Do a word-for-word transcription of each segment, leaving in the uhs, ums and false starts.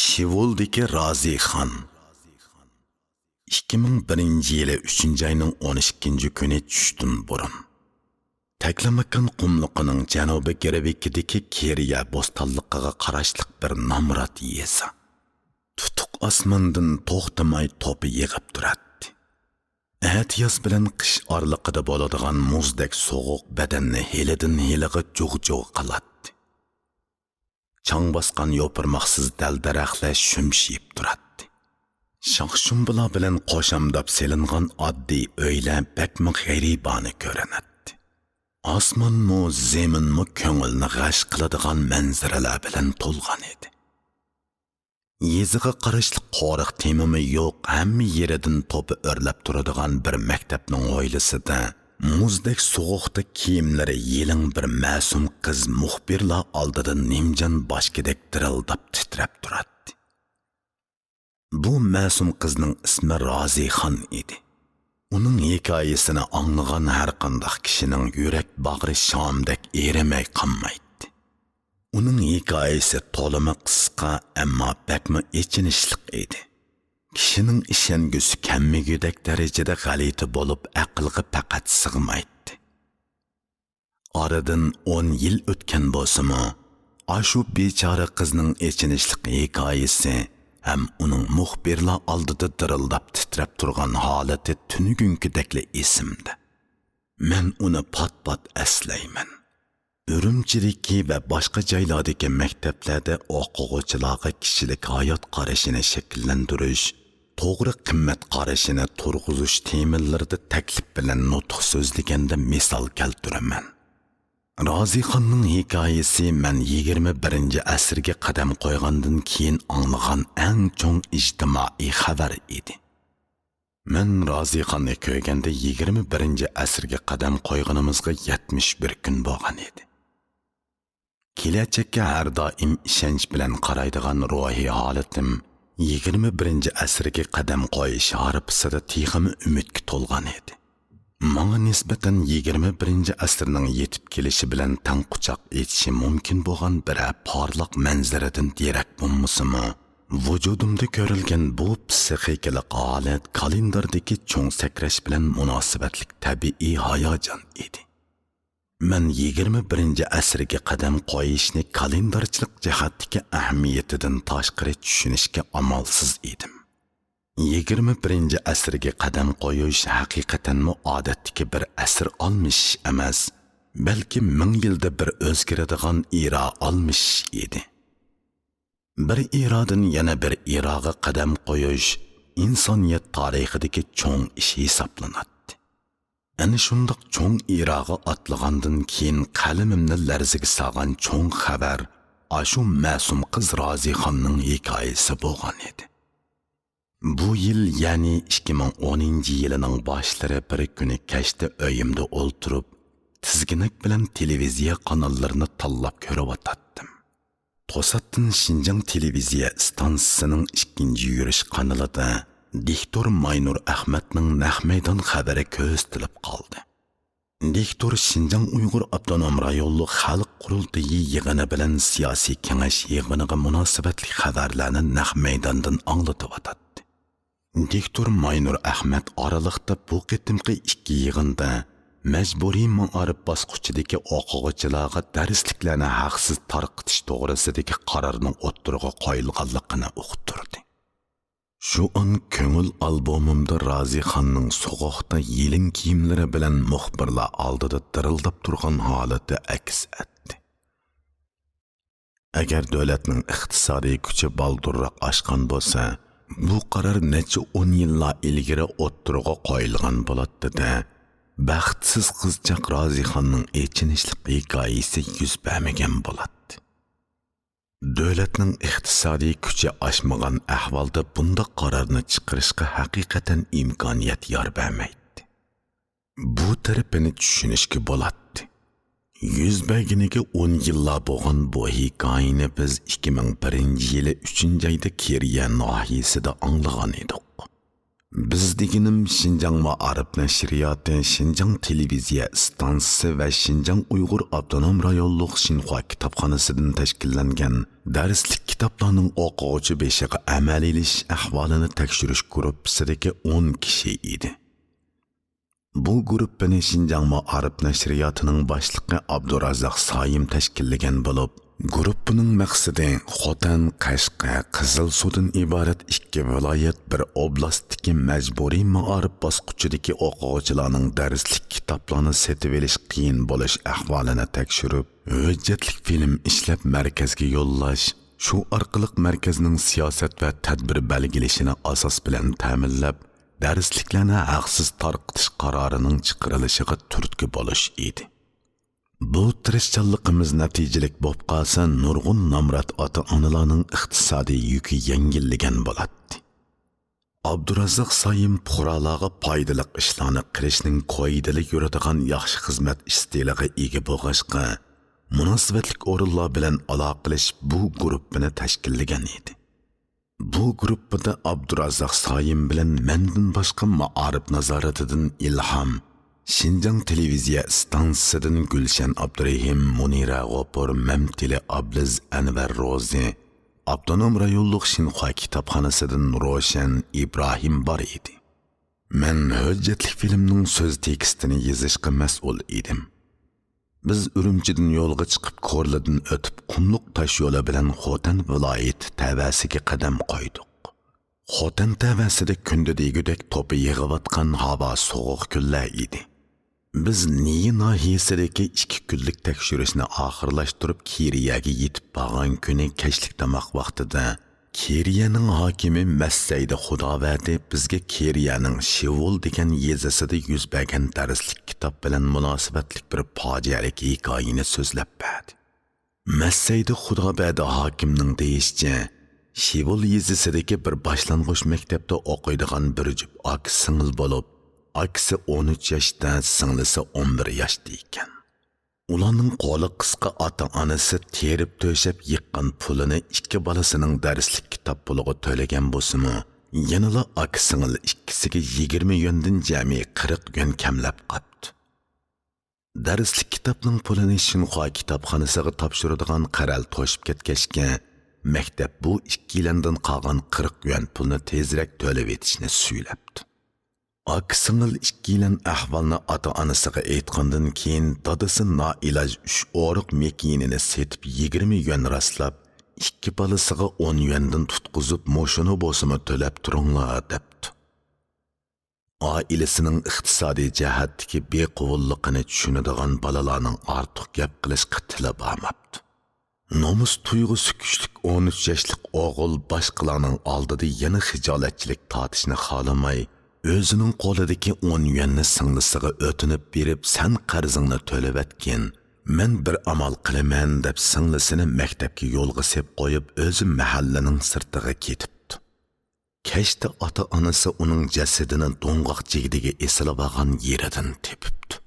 شېۋولدىكى رازىخان. ئىككى مىڭ بىرىنچى يىلى ئۈچىنچى ئاينىڭ ئون ئىككىنچى كۈنى چۈشتىن بۇرۇن. تەكلىماكان قۇملۇقىنىڭ جەنۇبىي غەربىيكىدىكى كېرىيە بوستانلىقىغا قاراشلىق بىر نامرات يېزا. تۇتۇق ئاسماندىن توختىماي توپا يېغىپ تۇراتتى. ئەتىياز بىلەن قىش ئارىلىقىدا بولىدىغان مۇزدەك سوغۇق بەدەننى ھېلىدىن ھېلىغا جۇغ-جۇغ قىلاتتى. چاڭ باسقان يوپۇرماقسىز دەل-دەرەخلەر شۈمشىيىپ تۇراتتى. شاخ-شۇمبىلار بىلەن قوشامداپ سېلىنغان ئاددىي ئۆيلەر بەكمۇ غەرىبانە كۆرۈنەتتى. ئاسمانمۇ، زېمىنمۇ كۆڭۈلنى غەش قىلىدىغان مەنزىرىلەر بىلەن تولغان ئىدى. يېزىغا قاراشلىق قورۇق تېمىمۇ يوق، ھەممە يېرىدىن توپا ئۆرلەپ تۇرىدىغان بىر مەكتەپنىڭ ھويلىسىدا مۇزدەك سوغۇقتا كىيىملىرى يېلىڭ بىر مەسۇم قىز مۇخبىرلار ئالدىدا نىمجان باچكىدەك دىرىلداپ تىترەپ تۇراتتى. بۇ مەسۇم قىزنىڭ ئىسمى رازىخان ئىدى. ئۇنىڭ ھېكايىسىنى ئاڭلىغان ھەرقانداق كىشىنىڭ يۈرەك باغرى شامدەك ئېرىمەي قالمايتتى. ئۇنىڭ ھېكايىسى تولىمۇ قىسقا، ئەمما بەكمۇ ئېچىنىشلىق ئىدى. كىشىنىڭ ئىشەنگۈسى كەلمىگۈدەك دەرىجىدە غەلىتە بولۇپ، ئەقىلگە پەقەت سىغمايتتى. ئارىدىن ئون يىل ئۆتكەن بولسىمۇ، ئاشۇ بىچارە قىزنىڭ ئېچىنىشلىق ھېكايىسى ھەم ئۇنىڭ مۇخبىرلار ئالدىدا دىرىلداپ تىترەپ تۇرغان ھالىتى تۈنۈگۈنكىدەكلا ئېسىمدە. مەن ئۇنى پات-پات ئەسلەيمەن. ئۈرۈمچىدىكى ۋە باشقا جايلاردىكى مەكتەپلەردە ئوقۇغۇچىلارغا كىشىلىك ھايات قارىشىنى شەكىللەندۈرۈش، توغرا قىممەت قارىشىنى تۇرغۇزۇش تېمىلىرىدا تەكلىپ بىلەن نۇتۇق سۆزلىگەندە مىسال كەلتۈرىمەن. رازىخاننىڭ ھېكايىسى مەن يىگىرمە بىرىنچى ئەسىرگە قەدەم قويغاندىن كېيىن ئاڭلىغان ئەڭ چوڭ ئىجتىمائىي خەۋەر ئىدى. مەن رازىخاننى كۆرگەندە يىگىرمە بىرىنچى ئەسىرگە قەدەم قويغىنىمىزغا يەتمىش بىر كۈن بولغان ئىدى. كېلەچەككە ھەر دائىم ئىشەنچ بىلەن قارايدىغان روھىي ھالىتىم يىگىرمە بىرىنچى ئەسىرگە قەدەم قويۇش ھارپىسىدا تېخىمۇ ئۈمىدكە تولغان ئىدى. ماڭا نىسبەتەن يىگىرمە بىرىنچى ئەسىرنىڭ يېتىپ كېلىشى بىلەن تەڭ قۇچاق ئېچىشى مۇمكىن بولغان بىرەر پارلاق مەنزىرىدىن دېرەك بولمىسىمۇ، ۋۇجۇدۇمدا كۆرۈلگەن بۇ پسىخىكىلىق ھالەت كالېنداردىكى چوڭ سەكرەش بىلەن مۇناسىۋەتلىك تەبىئىي ھاياجان ئىدى. مەن يىگىرمە بىرىنچى ئەسىرگە قەدەم قويۇشنى كالېندارچىلىق جەھەتتىكى ئەھمىيىتىدىن تاشقىرى چۈشىنىشكە ئامالسىز ئىدىم. يىگىرمە بىرىنچى ئەسىرگە قەدەم قويۇش ھەقىقەتەنمۇ ئادەتتىكى بىر ئەسىر ئالمىشىش ئەمەس، بەلكى مىڭ يىلدا بىر ئۆزگىرىدىغان ئېرا ئالمىشىش ئىدى. بىر ئېرادىن يەنە بىر ئېراغا قەدەم قويۇش ئىنسانىيەت تارىخىدىكى چوڭ ئىش ھېسابلىناتتى. ئەنە شۇنداق چوڭ ئېراغا ئاتلىغاندىن كېيىن قەلىمىمنى لەرزىگە سالغان چوڭ خەۋەر ئاشۇ مەسۇم قىز رازىخاننىڭ ھېكايىسى بولغان ئىدى. بۇ يىل، يەنى ئىككى مىڭ ئونىنچى يىلىنىڭ باشلىرى بىر كۈنى كەچتە ئۆيۈمدە ئولتۇرۇپ، تىزگىنەك بىلەن تېلېۋىزىيە قاناللىرىنى تاللاپ كۆرۈۋاتاتتىم. توساتتىن شىنجاڭ تېلېۋىزىيە ئىستانسىسىنىڭ ئىككىنچى يۈرۈش قانىلىدا دىكتور ماينۇر ئەخمەتنىڭ نەق مەيدان خەۋىرى كۆرسىتىلىپ قالدى. دىكتور شىنجاڭ ئۇيغۇر ئاپتونوم رايونلۇق خەلق قۇرۇلتىيى يىغىنى بىلەن سىياسىي كېڭەش يىغىنىغا مۇناسىۋەتلىك خەۋەرلەرنى نەق مەيداندىن ئاڭلىتىۋاتاتتى. دىكتور ماينۇر ئەخمەت ئارىلىقتا بۇ قېتىمقى ئىككى يىغىندا مەجبۇرىي مائارىپ باسقۇچىدىكى ئوقۇغۇچىلارغا دەرسلىكلەرنى ھەقسىز تارقىتىش توغرىسىدىكى قارارنىڭ ئوتتۇرىغا قويۇلغانلىقىنى ئۇقتۇردى. شۇ ئان كۆڭۈل ئالبومۇمدا رازىخاننىڭ سوغۇقتا يېلىڭ كىيىملىرى بىلەن مۇخبىرلار ئالدىدا دىرىلداپ تۇرغان ھالىتى ئەكس ئەتتى. ئەگەر دۆلەتنىڭ ئىقتىسادىي كۈچى بالدۇرراق ئاشقان بولسا، بۇ قارار نەچچە ئون يىللار ئىلگىرى ئوتتۇرىغا قويۇلغان بولاتتى-دە، بەختسىز قىزچاق رازىخاننىڭ ئېچىنىشلىق ھېكايىسى يۈز بەرمىگەن بولاتتى. دۆلەتنىڭ ئىقتىسادىي كۈچى ئاشمىغان ئەھۋالدا بۇنداق قارارنى چىقىرىشقا ھەقىقەتەن ئىمكانىيەت يار بەرمەيتتى. بۇ تەرىپىنى چۈشىنىشكە بولاتتى. يۈز بەرگىنىگە ئون يىللار بولغان بۇ ھېكايىنى بىز ئىككى مىڭ بىرىنچى يىلى ئۈچىنچى ئايدا كېرىيە ناھىيەسىدە ئاڭلىغان ئىدۇق. بىز دېگىنىم شىنجاڭ مائارىپ نەشرىياتى، شىنجاڭ تېلېۋىزىيە ئىستانسىسى ۋە شىنجاڭ ئۇيغۇر ئاپتونوم رايونلۇق شىنخۇا كىتابخانىسىدىن تەشكىللەنگەن دەرسلىك كىتابلارنىڭ ئوقۇغۇچى بېشىغا ئەمەلىيلىشىش ئەھۋالىنى تەكشۈرۈش گۇرۇپپىسىدىكى ئون كىشى ئىدى. بۇ گۇرۇپپىنى شىنجاڭ مائارىپ نەشرىياتىنىڭ باشلىقى ئابدۇرازاق سايىم تەشكىللىگەن بولۇپ، گۇرۇپپىنىڭ مەقسىتى خوتەن، قەشقەر، قىزىلسۇدىن ئىبارەت ئىككى ۋىلايەت، بىر ئوبلاستتىكى مەجبۇرىي مائارىپ باسقۇچىدىكى ئوقۇغۇچىلارنىڭ دەرسلىك كىتابلارنى سېتىۋېلىش قىيىن بولۇش ئەھۋالىنى تەكشۈرۈپ، ھۆججەتلىك فىلىم ئىشلەپ مەركەزگە يوللاش، شۇ ئارقىلىق مەركەزنىڭ سىياسەت ۋە تەدبىر بەلگىلىشىنى ئاساس بىلەن تەمىنلەپ، دەرسلىكلەرنى ھەقسىز تارقىتىش قارارىنىڭ چىقىرىلىشىغا تۈرتكە بولۇش ئىدى. بۇ تىرىشچانلىقىمىز نەتىجىلىك بولۇپ قالسا، نۇرغۇن نامرات ئاتا-ئانىلارنىڭ ئىقتىسادىي يۈكى يەڭگىللىگەن بولاتتى. ئابدۇرازاق سايىم پۇقرالارغا پايدىلىق ئىشلارنى قىلىشنىڭ كويىدىلا يۈرىدىغان ياخشى خىزمەت ئىستىلىغا ئىگە بولغاچقا، مۇناسىۋەتلىك ئورۇنلار بىلەن ئالاقىلىشىپ، بۇ گۇرۇپپىنى تەشكىللىگەن ئىدى. بۇ گۇرۇپپىدا ئابدۇرازاق سايىم بىلەن مەندىن باشقا مائارىپ نازارىتىدىن ئىلھام، شىنجاڭ تېلېۋىزىيە ئىستانسىسىدىن گۈلشەن ئابدۇرېھىم، مۇنىرە غوپۇر، مەمتىلى ئابلىز، ئەنۋەر روزى، ئاپتونوم رايونلۇق شىنخۇا كىتابخانىسىدىن روشەن ئىبراھىم بار ئىدى. مەن ھۆججەتلىك فىلىمنىڭ سۆز تېكىستىنى يېزىشقا مەسئۇل ئىدىم. بىز ئۈرۈمچىدىن يولغا چىقىپ، كورلىدىن ئۆتۈپ، قۇملۇق تاشيولى بىلەن خوتەن ۋىلايىتى تەۋەسىگە قەدەم قويدۇق. خوتەن تەۋەسىدە كۈندە دېگۈدەك توپا يېغىۋاتقان ھاۋا سوغۇق كۈنلەر ئىدى. بىز نىيە ناھىيەسىدىكى ئىككى كۈنلۈك تەكشۈرۈشنى ئاخىرلاشتۇرۇپ، كېرىيەگە يېتىپ بارغان كۈنى كەچلىك تاماق ۋاقتىدا كېرىيەنىڭ ھاكىمى مەسسەيدە خۇداۋەردى بىزگە كېرىيەنىڭ شىۋول دېگەن يېزىسىدا يۈز بەرگەن دەرسلىك كىتاب بىلەن مۇناسىۋەتلىك بىر پاجىئەلىك ھېكايىنى سۆزلەپ بەردى. مەسسەيدە خۇدابەردى ھاكىمنىڭ دېيىشىچە، شىۋول يېزىسىدىكى بىر باشلانغۇچ مەكتەپتە ئوقۇيدىغان بىر جۈپ ئاكا سىڭىل بولۇپ، ئاكىسى ئون ئۈچ ياشتا، سىڭلىسى ئون بىر ياشتا ئىكەن. ئۇلارنىڭ قولى قىسقا ئاتا-ئانىسى تېرىپ تۆشەپ يىغقان پۇلىنى ئىككى بالىسىنىڭ دەرسلىك كىتاب پۇلىغا تۆلىگەن بولسىمۇ، يەنىلا ئاكا سىڭىل ئىككىسىگە يىگىرمە يۈەندىن جەمئىي قىرىق يۈەن كەملەپ قاپتۇ. دەرسلىك كىتابنىڭ پۇلىنى شىنخۇا كىتابخانىسىغا تاپشۇرىدىغان قەرەل توشۇپ كەتكەچكە، مەكتەپ بۇ ئىككىيلەندىن قالغان قىرىق يۈەن پۇلنى تېزرەك تۆلىۋېتىشنى سۈيلەپتۇ. ئاكا سىڭىل ئىككىيلەن ئەھۋالنى ئاتا-ئانىسىغا ئېيتقاندىن كېيىن، دادىسى نائىلاج ئۈچ ئورۇق مېكىيىنىنى سېتىپ، يىگىرمە يۈەن راسلاپ، ئىككى بالىسىغا ئون يۈەندىن تۇتقۇزۇپ، مۇشۇنى بولسىمۇ تۆلەپ تۇرۇڭلار، دەپتۇ. ئائىلىسىنىڭ ئىقتىسادىي جەھەتتىكى بىقوۋۇللۇقىنى چۈشىنىدىغان بالىلارنىڭ ئارتۇق گەپ قىلىشقا تىلى بارماپتۇ. نومۇس تۇيغۇسى كۈچلۈك ئون ئۈچ ياشلىق ئوغۇل باشقىلارنىڭ ئالدىدا يەنە خىجالەتچىلىك تارتىشنى خالىماي، ئۆزىنىڭ قولىدىكى ئون يۈەننى سىڭلىسىغا ئۆتۈنۈپ بېرىپ، سەن قەرزىڭنى تۆلىۋەتكىن، مەن بىر ئامال قىلىمەن، دەپ سىڭلىسىنى مەكتەپكە يولغا سېلىپ قويۇپ، ئۆزى مەھەللىنىڭ سىرتىغا كېتىپتۇ. كەچتە ئاتا-ئانىسى ئۇنىڭ جەسىتىنى دوڭغاق جىگدىگە ئېسىلىۋالغان يېرىدىن تېپىپتۇ.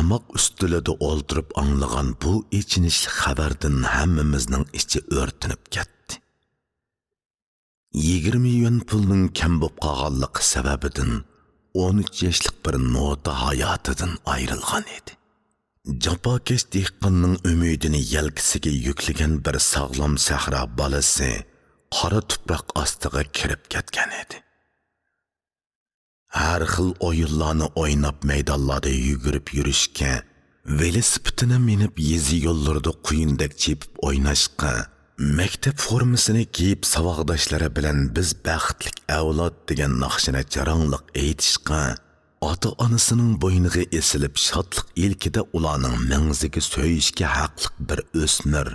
تاماق ئۈستىلىدە ئولتۇرۇپ ئاڭلىغان بۇ ئېچىنىشلىق خەۋەردىن ھەممىمىزنىڭ ئىچى ئۆرتىنىپ كەتتى. يىگىرمە يۈەن پۇلنىڭ كەم بولۇپ قالغانلىقى سەۋەبىدىن ئون ئۈچ ياشلىق بىر نوتا ھاياتىدىن ئايرىلغان ئىدى. جاپاكەش دېھقاننىڭ ئۈمىدىنى يەلكىسىگە يۈكلىگەن بىر ساغلام سەھرا بالىسى قارا تۇپراق ئاستىغا كىرىپ كەتكەن ئىدى. ھەر خىل ئويۇنلارنى ئويناپ، مەيدانلاردا يۈگۈرۈپ يۈرۈشكە، ۋېلىسىپىتىنى مىنىپ، يېزا يوللىرىدا قۇيۇندەك چېپىپ ئويناشقا، مەكتەپ فورمىسىنى كىيىپ، ساۋاقداشلىرى بىلەن «بىز بەختلىك ئەۋلاد» دېگەن ناخشىنى جاراڭلىق ئېيتىشقا، ئاتا-ئانىسىنىڭ بوينىغا ئېسىلىپ، شادلىق ئىلكىدە ئۇلارنىڭ مەڭزىگە سۆيۈشكە ھەقلىق بىر ئۆسمۈر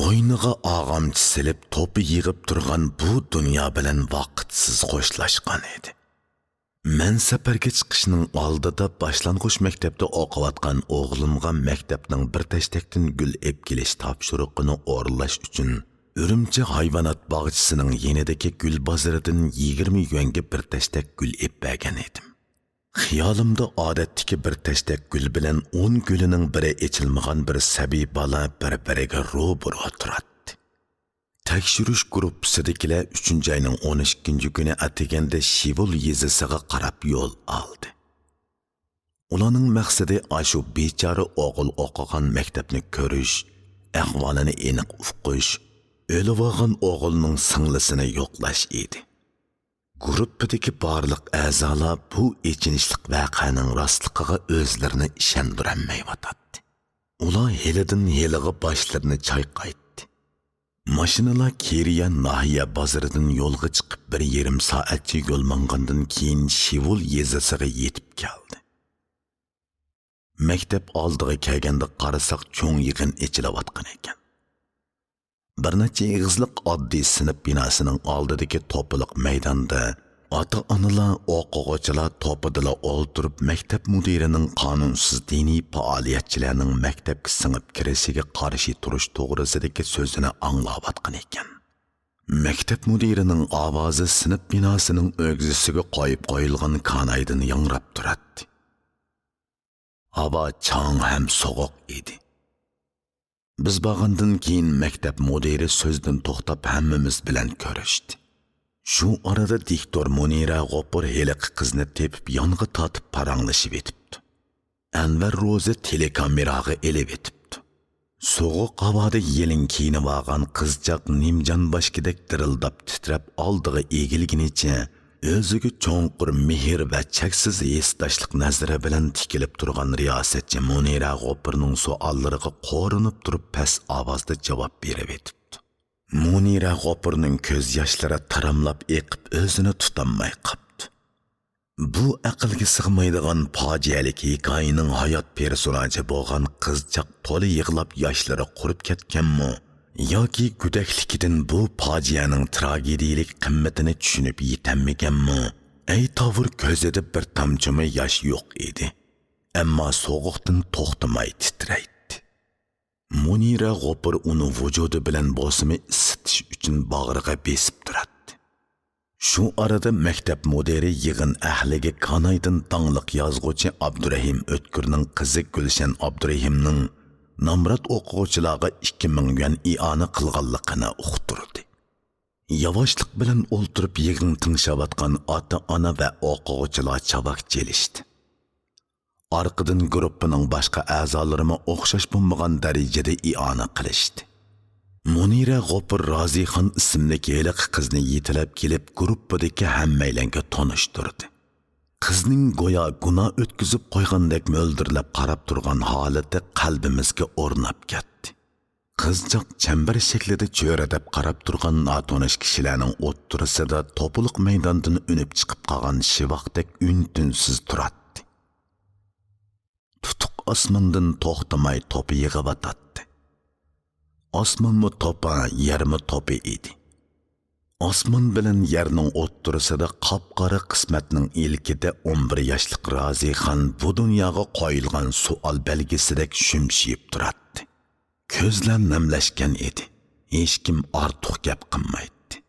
بوينىغا ئاغامچا سېلىپ، توپا يىغىپ تۇرغان بۇ دۇنيا بىلەن ۋاقىتسىز خوشلاشقان ئىدى. مەن سەپەرگە چىقىشنىڭ ئالدىدا باشلانغۇچ مەكتەپتە ئوقۇۋاتقان ئوغلۇمغا مەكتەپنىڭ بىر تەشتەكتىن گۈل ئېپ كېلىش تاپشۇرۇقىنى ئورۇنلاش ئۈچۈن ئۈرۈمچى ھايۋانات باغچىسىنىڭ يېنىدىكى گۈل بازىرىدىن يىگىرمە يۈەنگە بىر تەشتەك گۈل ئېپ بەرگەن ئىدىم. خىيالىمدا ئادەتتىكى بىر تەشتەك گۈل بىلەن ئون گۈلىنىڭ بىرى ئېچىلمىغان بىر سەبىي بالا بىر-بىرىگە روبىرو تۇراتتى. تەكشۈرۈش گۇرۇپپىسىدىكىلەر ئۈچىنچى ئاينىڭ ئون ئىككىنچى كۈنى ئەتىگەندە شىۋۇل يېزىسىغا قاراپ يول ئالدى. ئۇلارنىڭ مەقسىتى ئاشۇ بىچارە ئوغۇل ئوقۇغان مەكتەپنى كۆرۈش، ئەھۋالىنى ئېنىق ئۇقۇش، ئۆلۈۋالغان ئوغۇلنىڭ سىڭلىسىنى يوقلاش ئىدى. گۇرۇپپىدىكى بارلىق ئەزالار بۇ ئېچىنىشلىق ۋەقەنىڭ راستلىقىغا ئۆزلىرىنى ئىشەندۈرەلمەيۋاتاتتى. ئۇلار ھېلىدىن ھېلىغا باشلىرىنى چايقايتتى. ماشىنىلار كىرىيە ناھىيە بازىرىدىن يولغا چىقىپ، بىر يېرىم سائەتچە يول ماڭغاندىن كېيىن، شىۋۇل يېزىسىغا يېتىپ كەلدى. مەكتەپ ئالدىغا كەلگەندە قارىساق، چوڭ يىغىن ئېچىلىۋاتقان ئىكەن. بىر نەچچە ئېغىزلىق ئاددىي سىنىپ بىناسىنىڭ ئالدىدىكى توپىلىق مەيداندا ئاتا-ئانىلار، ئوقۇغۇچىلار توپىدىلا ئولتۇرۇپ، مەكتەپ مۇدىرىنىڭ قانۇنسىز دىنىي پائالىيەتچىلەرنىڭ مەكتەپكە سىڭىپ كىرىشىگە قارشى تۇرۇش توغرىسىدىكى سۆزىنى ئاڭلاۋاتقان ئىكەن. مەكتەپ مۇدىرىنىڭ ئاۋازى سىنىپ بىناسىنىڭ ئۆگزىسىگە قويۇپ قويۇلغان كانايدىن ياڭراپ تۇراتتى. ھاۋا چاڭ ھەم سوغۇق ئىدى. بىز بارغاندىن كېيىن مەكتەپ مۇدىرى سۆزدىن توختاپ، ھەممىمىز بىلەن كۆرۈشتى. شۇ ئارىدا دىكتور مۇنىرە غوپۇر ھېلىقى قىزنى تېپىپ، يانغا تارتىپ پاراڭلىشىۋېتىپتۇ. ئەنۋەر روزى تېلېكامېراغا ئېلىۋېتىپتۇ. سوغۇق ھاۋادا يېلىن كىيىنىۋالغان قىزچاق نىمجان باشكىدەك دىرىلداپ تىترەپ، ئالدىغا ئېگىلگىنىچە، ئۆزىگە چوڭقۇر مېھىر ۋە چەكسىز ھېسداشلىق نەزىرى بىلەن تىكىلىپ تۇرغان رىياسەتچى مۇنىرە غوپۇرنىڭ سوئاللىرىغا قورۇنۇپ تۇرۇپ، پەس ئاۋازدا جاۋاب بېرىۋېتىپتۇ. مۇنىرە غوپۇرنىڭ كۆز ياشلىرى تاراملاپ ئېقىپ، ئۆزىنى تۇتالماي قاپتۇ. بۇ ئەقىلگە سىغمايدىغان پاجىئەلىك ھېكايىنىڭ ھايات پېرسوناژى بولغان قىزچاق تولا يىغلاپ، ياشلىرى قۇرۇپ كەتكەنمۇ ياكى گۆدەكلىكىدىن بۇ پاجىئەنىڭ تراگېدىيىلىك قىممىتىنى چۈشىنىپ يېتەلمىگەنمۇ، ئەيتاۋۇر كۆزىدە بىر تامچىمۇ ياش يوق ئىدى. ئەمما سوغۇقتىن توختىماي تىترەيتتى. مۇنىرە غوپۇر ئۇنى ۋۇجۇدى بىلەن بولسىمۇ ئىسسىتىش ئۈچۈن باغرىغا بېسىپ تۇراتتى. شۇ ئارىدا مەكتەپ مۇدىرى يىغىن ئەھلىگە كانايدىن داڭلىق يازغۇچى ئابدۇرېھىم ئۆتكۈرنىڭ قىزى گۈلشەن ئابدۇرېھىمنىڭ نامرات ئوقۇغۇچىلارغا ئىككى مىڭ يۈەن ئىئانە قىلغانلىقىنى ئۇقتۇردى. ياۋاشلىق بىلەن ئولتۇرۇپ يىغىن تىڭشاۋاتقان ئاتا-ئانا ۋە ئوقۇغۇچىلار چاۋاك چېلىشتى. ئارقىدىن گۇرۇپپىنىڭ باشقا ئەزالىرىمۇ ئوخشاش بولمىغان دەرىجىدە ئىئانە قىلىشتى. مۇنىرە غوپۇر رازىخان ئىسىملىك ھېلىقى قىزنى يېتىلەپ كېلىپ، گۇرۇپپىدىكى ھەممەيلەنگە تونۇشتۇردى. قىزنىڭ گويا گۇناھ ئۆتكۈزۈپ قويغاندەك مۆلدۈرلەپ قاراپ تۇرغان ھالىتى قەلبىمىزگە ئورناپ كەتتى. قىزچاق چەمبەر شەكلىدە چۆرىدەپ قاراپ تۇرغان ناتونۇش كىشىلەرنىڭ ئوتتۇرىسىدا توپىلىق مەيداندىن ئۈنۈپ چىقىپ قالغان شىۋاقتەك ئۈن-تىنسىز تۇراتتى. تۇتۇق ئاسماندىن توختىماي توپا يېغىۋاتاتتى. ئاسمانمۇ توپا، يەرمۇ توپا ئىدى. ئاسمان بىلەن يەرنىڭ ئوتتۇرىسىدا قاپقارا قىسمەتنىڭ ئىلكىدە ئون بىر ياشلىق رازىخان بۇ دۇنياغا قويۇلغان سوئال بەلگىسىدەك شۈمشىيىپ تۇراتتى. كۆزلەر نەملەشكەن ئىدى. ھېچكىم ئارتۇق گەپ قىلمايتتى.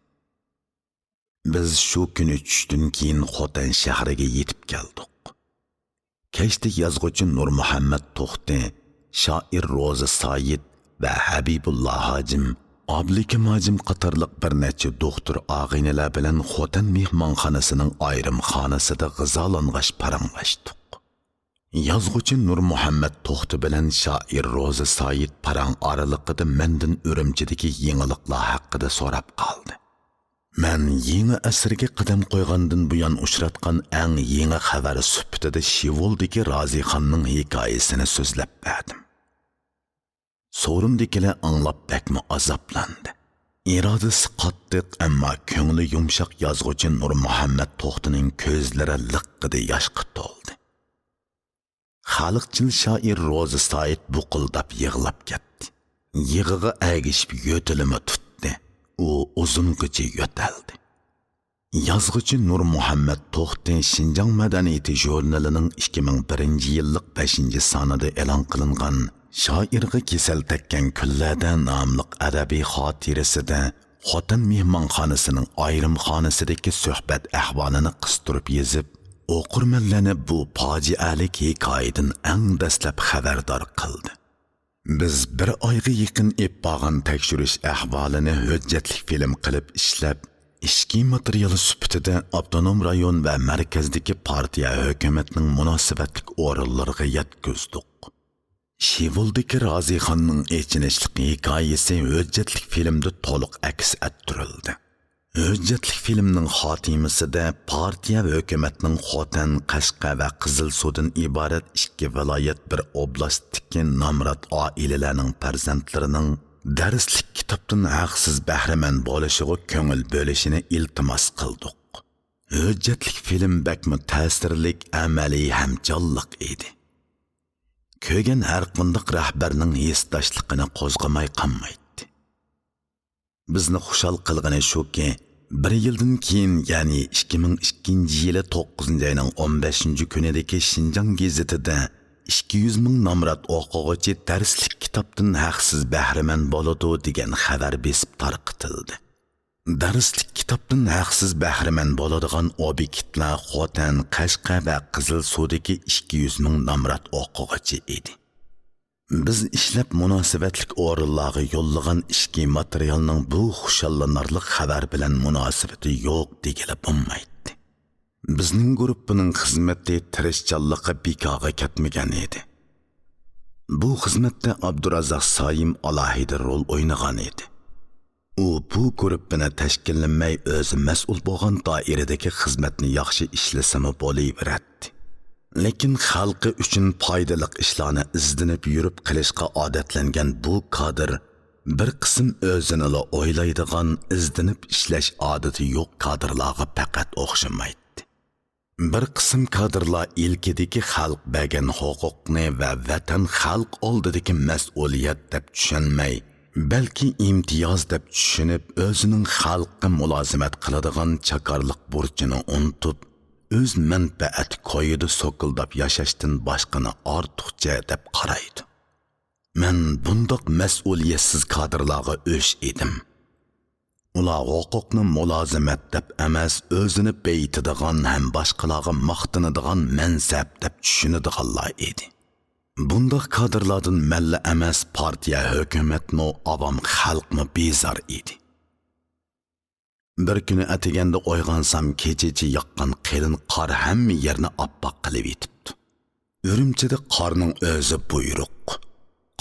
بىز شۇ كۈنى چۈشتىن كېيىن خوتەن شەھىرىگە يېتىپ كەلدۇق. ئەشتە يازغۇچى نۇرمۇھەممەت توختى، شائىر روزى سايىت ۋە ھەبىبۇللا ھاجىم، ئابلىكىم ھاجىم قاتارلىق بىر نەچچە دوختۇر ئاغىنىلەر بىلەن خوتەن مېھمانخانىسىنىڭ ئايرىم خانىسىدا غىزالانغاچ پاراڭلاشتۇق. يازغۇچى نۇرمۇھەممەت توختى بىلەن شائىر روزى سايىت پاراڭ ئارىلىقىدا مەندىن ئۈرۈمچىدىكى يېڭىلىقلار ھەققىدە سوراپ قالدى. مەن يېڭى ئەسىرگە قەدەم قويغاندىن بۇيان ئۇچراتقان ئەڭ يېڭى خەۋەر سۈپىتىدە شېۋولدىكى رازىخاننىڭ ھېكايىسىنى سۆزلەپ بەردىم. سورۇندىكىلەر ئاڭلاپ بەكمۇ ئازابلاندى. ئىرادىسى قاتتىق، ئەمما كۆڭلى يۇمشاق يازغۇچى نۇرمۇھەممەت توختىنىڭ كۆزلىرى لىققىدە ياشقا تولدى. خەلقچىل شائىر روزى سايىت بۇقۇلداپ يىغلاپ كەتتى. يىغىغا ئەگىشىپ يۆتىلىمۇ تۇتتى. ئۇ ئۇزۇنغىچە يۆتەلدى. يازغۇچى نۇرمۇھەممەت توختى شىنجاڭ مەدەنىيىتى ژۇرنىلىنىڭ ئىككى مىڭ بىرىنچى يىللىق بەشىنچى سانىدا ئېلان قىلىنغان شائىرغا كېسەل تەگكەن كۈنلەردە ناملىق ئەدەبىي خاتىرىسىدە خوتەن مېھمانخانىسىنىڭ ئايرىم خانىسىدىكى سۆھبەت ئەھۋالىنى قىستۇرۇپ يېزىپ، ئوقۇرمەنلەرنى بۇ پاجىئەلىك ھېكايىدىن ئەڭ دەسلەپ خەۋەردار قىلدى. بىز بىر ئايغا يېقىن ئېلىپ بارغان تەكشۈرۈش ئەھۋالىنى ھۆججەتلىك فىلىم قىلىپ ئىشلەپ، ئىچكى ماتېرىيال سۈپىتىدە ئاپتونوم رايون ۋە مەركەزدىكى پارتىيە ھۆكۈمەتنىڭ مۇناسىۋەتلىك ئورۇنلىرىغا يەتكۈزدۇق. شېۋولدىكى رازىخاننىڭ ئېچىنىشلىق ھېكايىسى ھۆججەتلىك فىلىمدا تولۇق ئەكس ئەتتۈرۈلدى. ھۆججەتلىك فىلىمنىڭ خاتىمىسىدە پارتىيە ھۆكۈمەتنىڭ خوتەن، قەشقەر ۋە قىزىلسۇدىن ئىبارەت ئىككى ۋىلايەت، بىر ئوبلاستتىكى نامرات ئائىلىلەرنىڭ پەرزەنتلىرىنىڭ دەرسلىك كىتابتىن ھەقسىز بەھرىمەن بولۇشىغا كۆڭۈل بۆلۈشىنى ئىلتىماس قىلدۇق. ھۆججەتلىك فىلىم بەكمۇ تەسىرلىك، ئەمەلىي ھەم جانلىق ئىدى. كۆرگەن ھەرقانداق رەھبەرنىڭ ھېسداشلىقىنى قوزغىماي قالمايتتى. بىزنى خۇشال قىلغىنى شۇكى، بىر يىلدىن كېيىن، يەنى ئىككى مىڭ ئىككىنچى يىلى توققۇزىنچى ئاينىڭ ئون بەشىنچى كۈنىدىكى شىنجاڭ گېزىتىدە ئىككى يۈز مىڭ نامرات ئوقۇغۇچى دەرسلىك كىتابتىن ھەقسىز بەھرىمەن بولىدۇ دېگەن خەۋەر بېسىپ تارقىتىلدى. دەرسلىك كىتابتىن ھەقسىز بەھرىمەن بولىدىغان ئوبيېكتلار خوتەن، قەشقەر ۋە قىزىلسۇدىكى ئىككى يۈز مىڭ نامرات ئوقۇغۇچى ئىدى. بىز ئىشلەپ مۇناسىۋەتلىك ئورۇنلارغا يوللىغان ئىچكى ماتېرىيالنىڭ بۇ خۇشاللىنارلىق خەۋەر بىلەن مۇناسىۋىتى يوق دېگىلى بولمايتتى. بىزنىڭ گۇرۇپپىنىڭ خىزمىتى، تىرىشچانلىقى بىكارغا كەتمىگەن ئىدى. بۇ خىزمەتتە ئابدۇرازاق سايىم ئالاھىدە رول ئوينىغان ئىدى. ئۇ بۇ گۇرۇپپىنى تەشكىللىمەي، ئۆزى مەسئۇل بولغان دائىرىدىكى خىزمەتنى ياخشى ئىشلىسىمۇ بولۇۋېرەتتى. لېكىن خەلقى ئۈچۈن پايدىلىق ئىشلارنى ئىزدىنىپ يۈرۈپ قىلىشقا ئادەتلەنگەن بۇ كادىر بىر قىسىم ئۆزىنىلا ئويلايدىغان، ئىزدىنىپ ئىشلەش ئادىتى يوق كادىرلارغا پەقەت ئوخشىمايتتى. بىر قىسىم كادىرلار ئىلكىدىكى خەلق بەرگەن ھوقۇقنى ۋە ۋەتەن خەلق ئالدىدىكى مەسئۇلىيەت دەپ چۈشەنمەي، بەلكى ئىمتىياز دەپ چۈشىنىپ، ئۆزىنىڭ خەلققە مۇلازىمەت قىلىدىغان چاكارلىق بۇرچىنى ئۇنتۇپ، ئۆز مەنپەئەتى كويىدا سوكۇلداپ ياشاشتىن باشقىنى ئارتۇقچە دەپ قارايدۇ. مەن بۇنداق مەسئۇلىيەتسىز كادىرلارغا ئۆچ ئىدىم. ئۇلار ھوقۇقنى مۇلازىمەت دەپ ئەمەس، ئۆزىنى بېيىتىدىغان ھەم باشقىلارغا ماختىنىدىغان مەنسەپ دەپ چۈشىنىدىغانلار ئىدى. بۇنداق كادىرلاردىن مەنلا ئەمەس، پارتىيە، ھۆكۈمەتمۇ، ئاۋام، خەلقمۇ بىزار ئىدى. بىر كۈنى ئەتىگەندە ئويغانسام، كېچىچە ياغقان قېلىن قار ھەممە يەرنى ئاپئاق قىلىۋېتىپتۇ. ئۈرۈمچىدە قارنىڭ ئۆزى بۇيرۇق.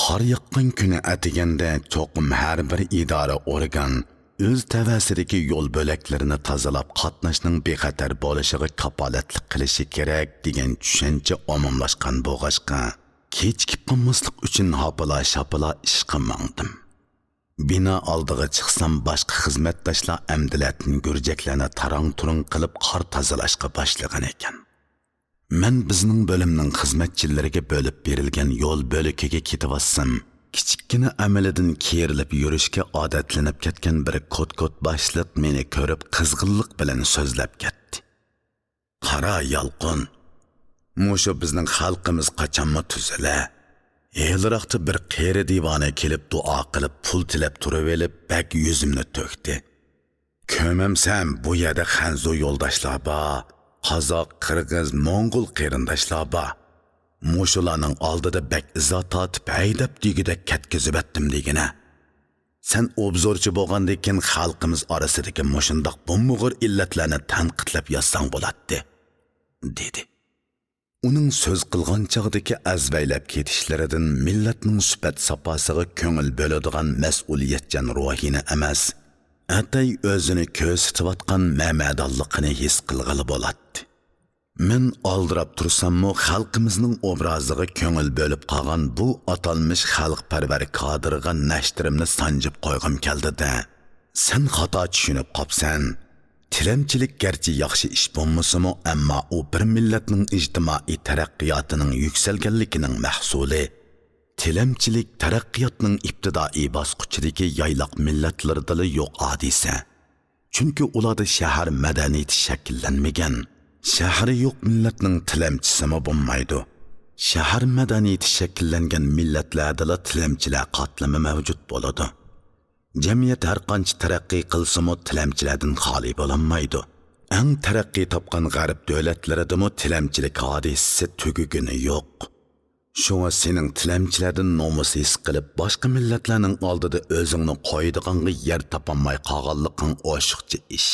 قار ياغقان كۈنى ئەتىگەندە چوقۇم ھەر بىر ئىدارە ئورگان ئۆز تەۋەسىدىكى يول بۆلەكلىرىنى تازىلاپ، قاتناشنىڭ بىخەتەر بولۇشىغا كاپالەتلىك قىلىشى كېرەك، دېگەن چۈشەنچە ئومۇملاشقان بولغاچقا، كېچىكىپ قالماسلىق ئۈچۈن ھاپىلا-شاپىلا ئىشقا ماڭدىم. بىنا ئالدىغا چىقسام، باشقا خىزمەتداشلار ئەمدىلەتىن گۈرجەكلەرنى تاراڭ-تۇرۇڭ قىلىپ قار تازىلاشقا باشلىغان ئىكەن. مەن بىزنىڭ بۆلۈمنىڭ خىزمەتچىلىرىگە بۆلۈپ بېرىلگەن يول بۆلىكىگە كېتىۋاتسام، كىچىككىنە ئەمىلىدىن كېرىلىپ يۈرۈشكە ئادەتلىنىپ كەتكەن بىر كوت-كوت باشلىق مېنى كۆرۈپ قىزغىنلىق بىلەن سۆزلەپ كەتتى. «قارا، يالقۇن، مۇشۇ بىزنىڭ خەلقىمىز قاچانمۇ تۈزىلە؟ ھېلىراقتا بىر قېرى دىۋانە كېلىپ دۇئا قىلىپ، پۇل تىلەپ تۇرۇۋېلىپ، بەك يۈزۈمنى تۆكتى. كۆمەمسەن، بۇ يەردە خەنزۇ يولداشلار بار، قازاق، قىرغىز، موڭغۇل قېرىنداشلار بار. مۇشۇلارنىڭ ئالدىدا بەك ئىزا تارتىپ ھەيدەپ دېگۈدەك كەتكۈزۈۋەتتىم دېگىنە. سەن ئوبزورچى بولغاندىن كېيىن خەلقىمىز ئارىسىدىكى مۇشۇنداق بومبىغۇر ئىللەتلەرنى تەنقىدلەپ يازساڭ بولاتتى، دېدى. ئۇنىڭ سۆز قىلغان چاغدىكى ئەزۋەيلەپ كېتىشلىرىدىن مىللەتنىڭ سۈپەت ساپاسىغا كۆڭۈل بۆلىدىغان مەسئۇلىيەتچان روھىنى ئەمەس، ئەتەي ئۆزىنى كۆرسىتىۋاتقان مەمەدانلىقىنى ھېس قىلغىلى بولاتتى. مەن ئالدىراپ تۇرساممۇ، خەلقىمىزنىڭ ئوبرازىغا كۆڭۈل بۆلۈپ قالغان بۇ ئاتالمىش خەلقپەرۋەر كادىرغا نەشتىرىمنى سانجىپ قويغۇم كەلدى-دە. سەن خاتا چۈشىنىپ قاپسەن. تىلەمچىلىك گەرچە ياخشى ئىش بولمىسىمۇ، ئەمما ئۇ بىر مىللەتنىڭ ئىجتىمائىي تەرەققىياتىنىڭ يۈكسەلگەنلىكىنىڭ مەھسۇلى. تىلەمچىلىك تەرەققىياتنىڭ ئىپتىدائىي باسقۇچىدىكى يايلاق مىللەتلىرىدىلا يوق ھادىسە. چۈنكى ئۇلاردا شەھەر مەدەنىيىتى شەكىللەنمىگەن. شەھىرى يوق مىللەتنىڭ تىلەمچىسىمۇ بولمايدۇ. شەھەر مەدەنىيىتى شەكىللەنگەن مىللەتلەردىلا تىلەمچىلەر قاتلىمى مەۋجۇت بولىدۇ. جەمئىيەت ھەرقانچە تەرەققىي قىلسىمۇ، تىلەمچىلەردىن خالىي بولالمايدۇ. ئەڭ تەرەققىي تاپقان غەرب دۆلەتلىرىدىمۇ تىلەمچىلىك ھادىسىسى تۈگىگىنى يوق. شۇڭا سېنىڭ تىلەمچىلەردىن نومۇس ھېس قىلىپ، باشقا مىللەتلەرنىڭ ئالدىدا ئۆزۈڭنى قويىدىغانغا يەر تاپالماي قالغانلىقىڭ ئوشۇقچە ئىش.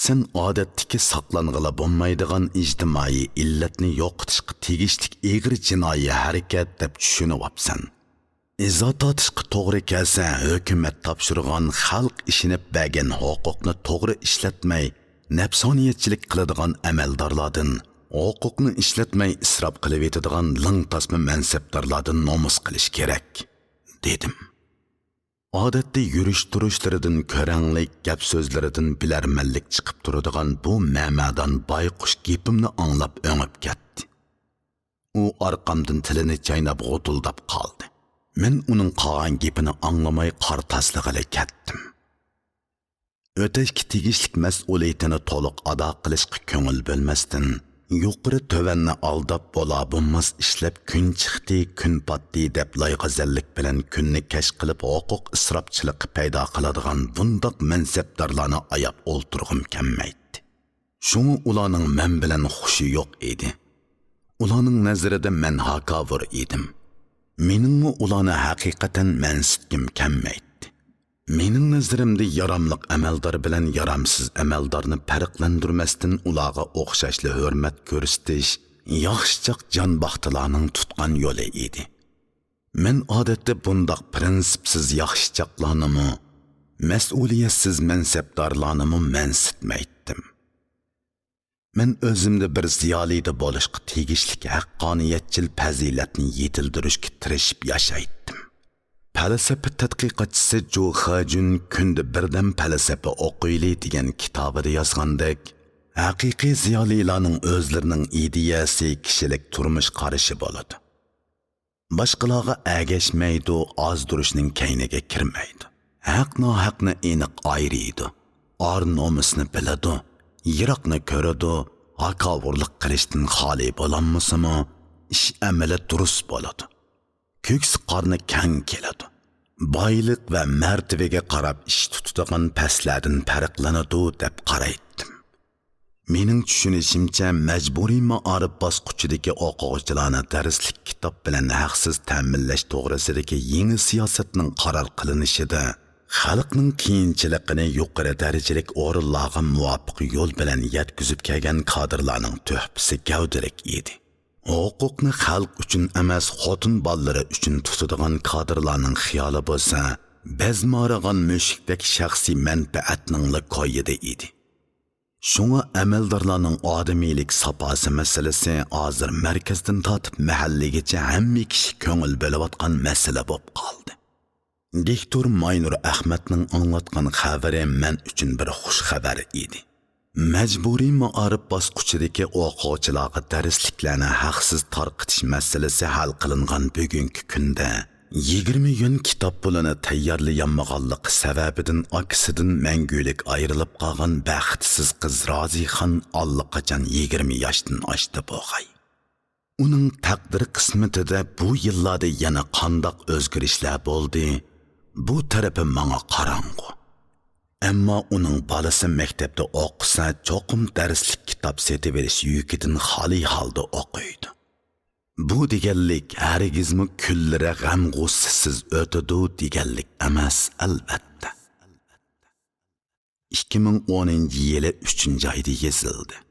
سەن ئادەتتىكى ساقلانغىلى بولمايدىغان ئىجتىمائىي ئىللەتنى يوقىتىشقا تېگىشلىك ئېغىر جىنايى ھەرىكەت دەپ چۈشىنىۋاپسەن. ئىزا تارتىشقا توغرا كەلسە، ھۆكۈمەت تاپشۇرغان، خەلق ئىشىنىپ بەرگەن ھوقۇقنى توغرا ئىشلەتمەي، نەپسانىيەتچىلىك قىلىدىغان ئەمەلدارلاردىن، ھوقۇقنى ئىشلەتمەي ئىسراپ قىلىۋېتىدىغان لىڭ تاسما مەنسەپدارلاردىن نومۇس قىلىش كېرەك، دېدىم. ئادەتتە يۈرۈش-تۇرۇشلىرىدىن كۆرەڭلىك، گەپ-سۆزلىرىدىن بىلەرمەنلىك چىقىپ تۇرىدىغان بۇ مەمەدان بايقۇش گېپىمنى ئاڭلاپ ئۆڭۈپ كەتتى. ئۇ ئارقامدىن تىلىنى چايناپ غۇتۇلداپ قالدى. مەن ئۇنىڭ قالغان گېپىنى ئاڭلىماي قارا تاسلىغىلى كەتتىم. ئۆتەشكە تېگىشلىك مەسئۇلىيىتىنى تولۇق ئادا قىلىشقا كۆڭۈل بۆلمەستىن، يۇقىرى تۆۋەننى ئالداپ، بولا بولماس ئىشلەپ، كۈن چىقتى، كۈن پاتتى دەپ لايغەزەللىك بىلەن كۈننى كەچ قىلىپ، ھوقۇق ئىسراپچىلىقى پەيدا قىلىدىغان بۇنداق مەنسەپدارلارنى ئاياپ ئولتۇرغۇم كەلمەيتتى. شۇڭا ئۇلارنىڭ مەن بىلەن خۇشى يوق ئىدى. ئۇلارنىڭ نەزىرىدە مەن ھاكاۋۇر ئىدىم. مېنىڭمۇ ئۇلارنى ھەقىقەتەن مەنسىتكۈم كەلمەيتتى. مېنىڭ نەزىرىمدە ياراملىق ئەمەلدار بىلەن يارامسىز ئەمەلدارنى پەرقلەندۈرمەستىن ئۇلارغا ئوخشاشلا ھۆرمەت كۆرسىتىش ياخشىچاق جان باختىلارنىڭ تۇتقان يولى ئىدى. مەن ئادەتتە بۇنداق پىرىنسىپسىز ياخشىچاقلارنىمۇ، مەسئۇلىيەتسىز مەنسەپدارلارنىمۇ مەنسىتمەيتتىم. مەن ئۆزۈمدە بىر زىيالىيدا بولۇشقا تېگىشلىك ھەققانىيەتچىل پەزىلەتنى يېتىلدۈرۈشكە تىرىشىپ ياشايتتىم. پەلسەپە تەتقىقاتچىسى جۇ خېجۈن كۈندە بىردەم پەلسەپە ئوقۇيلى دېگەن كىتابىدا يازغاندەك، ھەقىقىي زىيالىيلارنىڭ ئۆزلىرىنىڭ ئىدىيەسى، كىشىلىك تۇرمۇش قارىشى بولىدۇ. باشقىلارغا ئەگەشمەيدۇ، ئازدۇرۇشنىڭ كەينىگە كىرمەيدۇ. ھەق-ناھەقنى ئېنىق ئايرىيدۇ. ئار-نومۇسنى بىلىدۇ، يىراقنى كۆرىدۇ، ھاكاۋۇرلۇق قىلىشتىن خالىي بولالمىسىمۇ، ئىش-ئەمىلى دۇرۇس بولىدۇ. كۆكسى-قارنى كەڭ كېلىدۇ. بايلىق ۋە مەرتىۋىگە قاراپ ئىش تۇتىدىغان پەسلەردىن پەرقلىنىدۇ، دەپ قارايتتىم. مېنىڭ چۈشىنىشىمچە، مەجبۇرىي مائارىپ باسقۇچىدىكى ئوقۇغۇچىلارنى دەرسلىك كىتاب بىلەن ھەقسىز تەمىنلەش توغرىسىدىكى يېڭى سىياسەتنىڭ قارار قىلىنىشىدا خەلقنىڭ قىيىنچىلىقىنى يۇقىرى دەرىجىلىك ئورۇنلارغا مۇۋاپىق يول بىلەن يەتكۈزۈپ كەلگەن كادىرلارنىڭ تۆھپىسى گەۋدىلىك ئىدى. ھوقۇقنى خەلق ئۈچۈن ئەمەس، خوتۇن بالىلىرى ئۈچۈن تۇتىدىغان كادىرلارنىڭ خىيالى بولسا، بەز مارىغان مۈشۈكتەك شەخسىي مەنپەئەتنىڭلا كويىدا ئىدى. شۇڭا ئەمەلدارلارنىڭ ئادىمىيلىك ساپاسى مەسىلىسى ھازىر مەركەزدىن تارتىپ مەھەللىگىچە ھەممە كىشى كۆڭۈل بۆلۈۋاتقان مەسىلە بولۇپ قالدى. دىكتور ماينۇر ئەخمەتنىڭ ئاڭلاتقان خەۋىرى مەن ئۈچۈن بىر خۇش خەۋەر ئىدى. مەجبۇرىي مائارىپ باسقۇچىدىكى ئوقۇغۇچىلارغا دەرسلىكلەرنى ھەقسىز تارقىتىش مەسىلىسى ھەل قىلىنغان بۈگۈنكى كۈندە، يىگىرمە يۈەن كىتاب پۇلىنى تەييارلىيالمىغانلىقى سەۋەبىدىن ئاكىسىدىن مەڭگۈلۈك ئايرىلىپ قالغان بەختسىز قىز رازىخان ئاللىقاچان يىگىرمە ياشتىن ئاشتى بوغاي. ئۇنىڭ تەقدىر قىسمىتىدە بۇ يىللاردا يەنە قانداق ئۆزگىرىشلەر بولدى، بۇ تەرىپى ماڭا قاراڭغۇ. ئەمما ئۇنىڭ بالىسى مەكتەپتە ئوقۇسا، چوقۇم دەرسلىك كىتاب سېتىۋېلىش يۈكىدىن خالىي ھالدا ئوقۇيدۇ. بۇ دېگەنلىك ھەرگىزمۇ كۈنلىرى غەم-غۇسسىسىز ئۆتىدۇ دېگەنلىك ئەمەس، ئەلۋەتتە. ئىككى مىڭ ئونىنچى يىلى ئۈچىنچى ئايدا يېزىلدى.